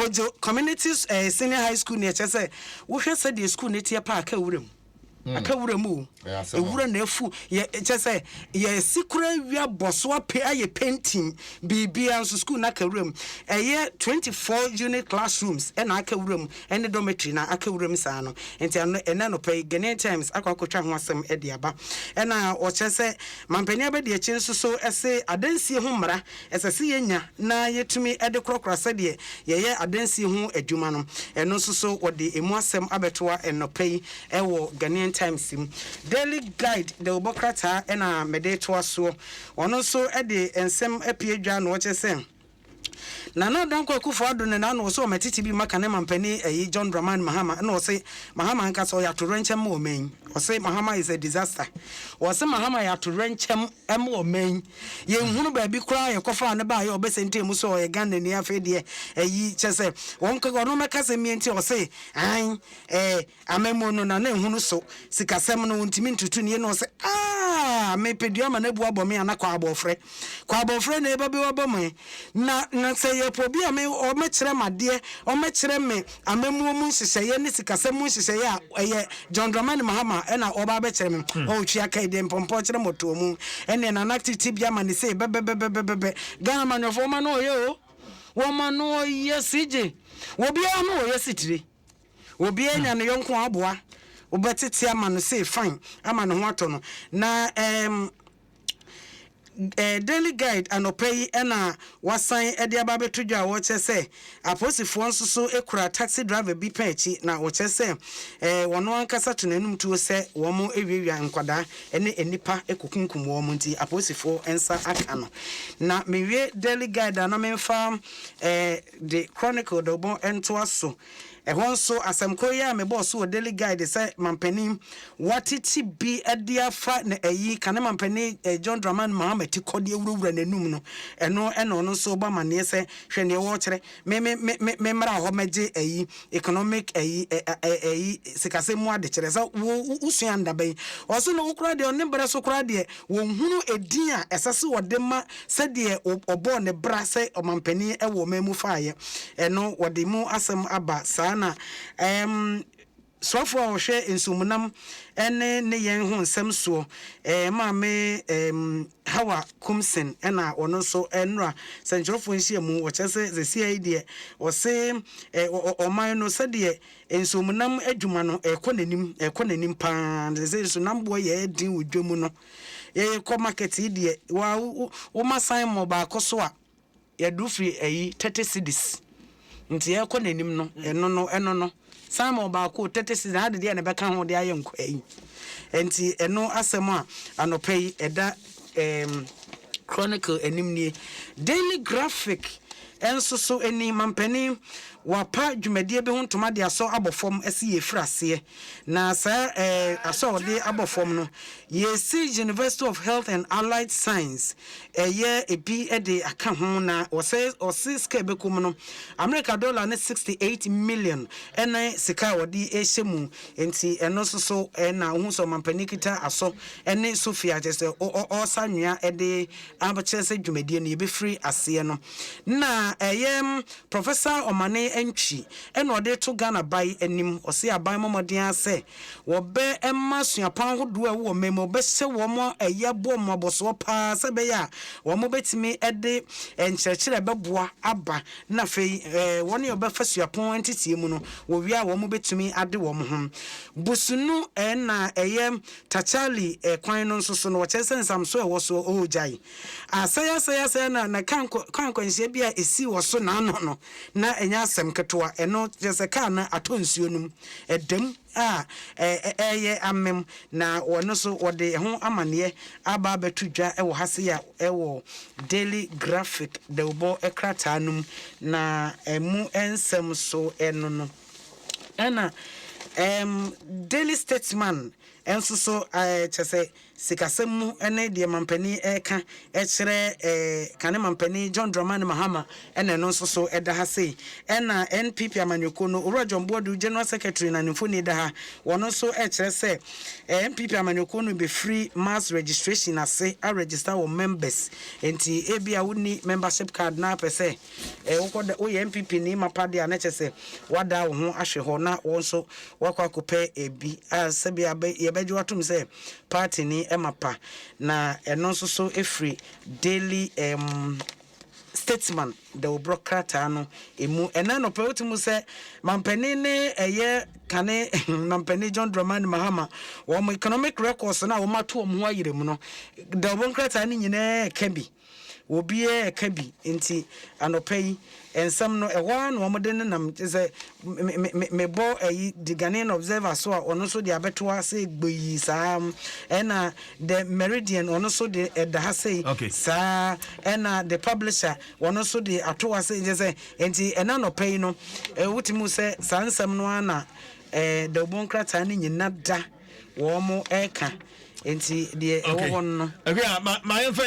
Ojo Community Senior High School ne ɛkyɛ sɛ wohwɛ sɛdeɛ school no teɛ paa, aka wura mu, aka wura mu o. Ɛyɛ asɛm o. Ewura na afu yɛ kyɛ sɛ yɛsi kora awia bɔ so apɛ ayɛ painting biribiara nso, school no aka wura mu. Ɛyɛ 24 unit classrooms ɛna aka wura mu, ɛne dormitory na aka wura mu saa no. Nti ɛno ɛnɛ nɔpɛ yi Ghanaian Times akɔ akɔtwa ho asɛm ɛde aba. Ɛna ɔkyerɛ sɛ mampanin abɛdi akyi nso so ɛsɛ adansie ho mmara ɛsɛ sɛ yɛnya na yɛtumi ɛde korɔkorɔ sɛdeɛ yɛyɛ adansie ho adwuma no. Ɛno nso so wɔde emu asɛm abɛtoa ɛnɔpɛ yi ɛwɔ Ghanaian Times mu. Daily Guide de wɔbɔ krataa ɛna mɛde toa soɔ. Ɔno nso ɛde nsɛm apie dwa na ɔkyerɛ sɛ Nana Dankwa Akufo Addo ne n'ano ɔsɛ ɔmɛtete bi maka ne mampanin ɛyi John Dramani Mahama. Ɛna ɔsɛ Mahama ankasa ɔyɛ atorɛnkyɛm ma ɔman yi. Ɔsɛ Mahama is a disaster. Ɔsɛ Mahama yɛ atorɛnkyɛm ma ɔman yi. Yɛnhunu baabi koraa yɛkɔfa ne baayɛ ɔbɛsɛ ntɛm mu sɛ ɔyɛ Ghana ni. Afei deɛ ɛyi kyɛ sɛ wɔn ɔno mɛka sɛ mmea nti ɔsɛ an amamu no na ne nhunu so sikasɛm no ntumi ntutu nie. Na ɔsɛ aa mepɛ dua ma n'abu abɔ me ana kɔ abɔfrɛ kɔ abɔfrɛ na eba bi wabɔ me na sɛ yɛpɔ obi a me ɔmɛkyerɛ me adeɛ, ɔmɛkyerɛ me amamuo mu nhyehyɛeɛ ne sikasɛm mu nhyehyɛeɛ a, ɛyɛ John Dramani Mahama ɛna ɔba abɛkyerɛ me. Ɔtwi aka yi deɛ mpɔmpɔ kyerɛ mɔtoɔ mu ɛne Nana tete bi ama ne se bɛbɛbɛbɛbɛ. Ghana manyɔfoɔ ɔma no ɔyɛ o, wɔma no ɔyɛ sigye, obiara no ɔyɛ sitire, obiara nya ne yɔnko aboa wobɛtete ama no sei fine ama ne ho atɔ no. Na Daily Guide anɔpa yi ɛna wasan de aba abɛto dwa a wɔkyerɛ sɛ apolisifoɔ nso so kura taxi driver bi pɛn akyi na wɔkyerɛ sɛ wɔn ankasa to n'anum tuo sɛ wɔn awiawia nkwadaa ne nnipa kɔkunkum wɔn, nti apolisifoɔ nsa aka no. Na mewie Daily Guide a, na memfa The Chronicle de bɔ ntoa so. Ɛhɔ nso asɛm koro yi a mebɔɔ so wɔ Daily Guide sɛ mampanin watete bi de afa na ayi kane mampanin John Dramani Mahama ti kɔ de awurawura n'anum no, ɛno ɛna ɔno nso bɔ amanneɛ sɛ hwɛ neɛ wɔrekyerɛ me me me me me mmra hɔ mɛgye ayi economic ayi ayi sikasɛm mu adekyerɛ sɛ wo wosua ndaba yi. Ɔso no wokora deɛ ɔne brɛ so koraa deɛ wɔnhunu edin a ɛsɛ sɛ wɔde ma sɛdeɛ ɔbɔɔ ne bra sɛ ɔmampanin ɛwɔ ɔman mu faayɛ. Ɛno wɔde mu asɛm aba saa. Na soafoɔ a ɔhwɛ nsumunam ne ne yɛn ho nsɛm soɔ, Maame Hawa Koomson, ɛna ɔno nso nnora sɛnkyerɛfoɔ nhyiamu wɔkyerɛ sɛ sesia yi deɛ ɔse ɔman no sɛdeɛ nsumunam adwuma no ɛkɔ n'anim, ɛkɔ n'anim paa sɛ nsunam boɔ yɛ den wɔ dwa mu no. Yɛkɔ market yi deɛ wa woma san mɔ baako so a yɛdu firi ɛyi 30 cedis, nti yɛkɔ n'anim no ɛno no san ma ɔbaako 30 cedis na ade deɛ na ɛbɛka ho de ayɛ nkwa yi. Nti ɛno asɛm a anɔpɛ yi ɛda Chronicle anim nie. Daily Graphic ɛnso so ani mampanin wapa dwumadie bi ho ntoma de asɔ abɔ fam ɛsi yɛfiri aseɛ na saa asɔ a ɔde abɔ fam no yɛsi University of Health and Allied Science ɛyɛ ebi de aka ho. Na wɔsɛ ɔse sika ɛbɛkɔ mu no, America dollar ne 68 million ɛne sika a wɔde ɛhyɛ mu. Nti ɛno nso so ɛna ohun sɛ ɔmampanin kita asɔ ɛne Sofia kyerɛ sɛ ɔresa nwea ɛde akyerɛ sɛ dwumadie no yɛbɛfiri aseɛ no. Na ɛyɛ Professor Omane Antwi ɛna ɔde to Ghana ban anim. Ɔse aban mmɔmmɔden asɛ wɔbɛ ɛma suapɔn ahodoɔ a ɛwɔ ɔman mu wɔbɛhyɛ wɔn ɛyɛ aboɔ wɔn abɔsoɔ paa sɛ ɛbɛyɛ a wɔn bɛtumi ɛde nkyerɛkyerɛ bɛboa aba. Na afei wɔn a wɔbɛfa suapɔn nteteɛ mu no wɔwie a wɔn bɛtumi ade wɔn ho busunu. Ɛna ɛyɛ Tachali ɛkwan no nso so no wɔkyerɛ sɛ nsamso a ɛwɔ so ɔregyae asɛe asɛe asɛe na kaa nkwanhyia bi a ɛsi wɔ so n'ano no na ɛnyɛ asɛm ketewa. Ɛno kyerɛ sɛ kaa no atɔ nsuo no mu ɛdam a ɛyɛ amem. Na wɔno nso wɔde ɛho amanneɛ aba abɛto dwa ɛwɔ ha se a ɛwɔ Daily Graphic dawubɔ krataa no mu. Na ɛmu nsɛm so ɛno no ɛna Daily Statesman. Nso so kyerɛ sɛ sikasɛm mu ne deɛ mampanin reka kyerɛ kane mampanin John Dramani Mahama na ɛno nso so da ha sei. Ɛna NPP amanyɔkuo no Owura John Boadu, General Secretary na ne mfoni da ha. Wɔn nso rekyerɛ sɛ NPP amanyɔkuo no bɛfiri mass registration ase a register wɔn members. Nti ebia wonni membership card na apɛ sɛ wokɔ da woyɛ NPP ni mapa deɛ a na kyerɛ sɛ woada wo ho ahwɛ hɔ na wo nso woakɔ akɔpɛ ebi a sɛbi abɛ yɛbɛgye watom sɛ party ni mapa. Na ɛno nso so ɛfiri Daily Statesman dawubrɔ krataa no emu. Ɛna nɔpɛ wotumi sɛ mampanin ne ɛyɛ kane mampanin John Dramani Mahama wɔn economic records no a wɔn ato wɔn ho ayerɛ mu no, dawubɔ nkrataa no nyinaa ɛka bi. Obiara ɛka bi. Nti anɔpa yi nsɛm no ɛhɔ ara na wɔde nenam. Kyerɛ sɛ mebɔ ɛyi The Ghanaian Observer so a, ɔno nso de abɛto ha sɛ gboyi saa. Ɛna The Meridian, ɔno nso de ɛda ha sei saa. Ɛna The Publisher, ɔno nso de ato ha sei. Kyerɛ sɛ nti ɛna anɔpa yi no wotumi sɛ saa nsɛm no ara na dawubɔ nkrataa no nyina da wɔn ɛka. Nti deɛ ɛwɔ hɔ no. Okay, ma yɛmfa